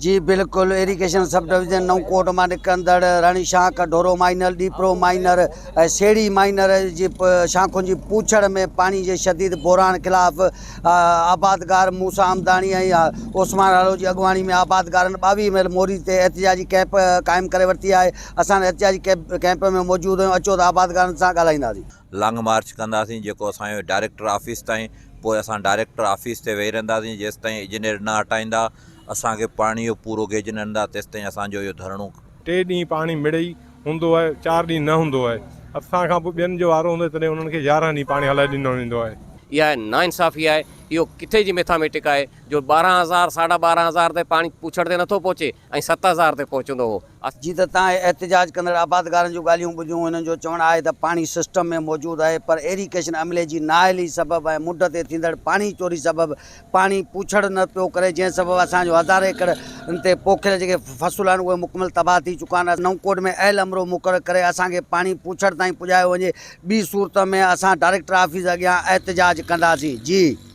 جي بلڪل irrigation sub division نئون ڪوٽ مان نڪرندڙ راڻي شاخ، ڍورو مائنر، ڏيپرو مائنر ۽ سيڙهي مائنر جي شاخن جي پوڇڙ ۾ پاڻي جي شديد بحران خلاف آبادگار موسيٰ آمداڻي ۽ عثمان هالو جي اڳواڻي ۾ آبادگارن 22 ميل موري تي احتجاجي ڪئمپ قائم ڪري ورتي آهي اسان احتجاجي ڪئمپ ۾ موجود آهيون اچو ته آبادگارن سان ڳالهائينداسين. لانگ مارچ ڪنداسين جيڪو اسان جو ڊائريڪٽر آفيس تائين پوء اسان ڊائريڪٽر آفيس تي ويهي رهنداسين جيستائين اجنير نه هٽائيندا اسان کي پاڻي جو پورو گيج نه ڏيندا تيستائين اسان جو اهو ڌرڻو ٽي ڏينهن پاڻي مڙئي هوندو آهي چار ڏينهن نه هوندو آهي اسان کان پوء ٻين جو وارو هوندو آهي تڏهن انهن کي 11 ڏينهن پاڻي هلائي ڏنو ويندو آهي. اها ناانصافي آهي اهو ڪٿي جي ميٿاميٽڪ آهي جو 12 هزار ساڍا 12 هزار تي پاڻي پوڇڙ تي نٿو پهچي ۽ 7000 تي پهچندو هو. جي ته تان احتجاج ڪندڙ آبادگارن جون ڳالهيون ٻڌيون، هنن جو چوڻ آهي ته پاڻي سسٽم ۾ موجود آهي پر ايريگيشن عملي جي نااهلي سبب ۽ منڍ تي ٿيندڙ پاڻي چوري سبب پاڻي پوڇڙ نه پيو ڪري جنهن سبب اسان جو هزارين ايڪڙن تي پوکيل جيڪي فصل آهن اهي مڪمل تباهه ٿي چڪا آهن، نئون ڪوٽ ۾ اهل عملو مقرر ڪري اسان کي پاڻي پوڇڙ تائين پڄايو وڃي ٻي صورت ۾ اسان ڊائريڪٽر آفيس اڳيان احتجاج ڪنداسين. جي.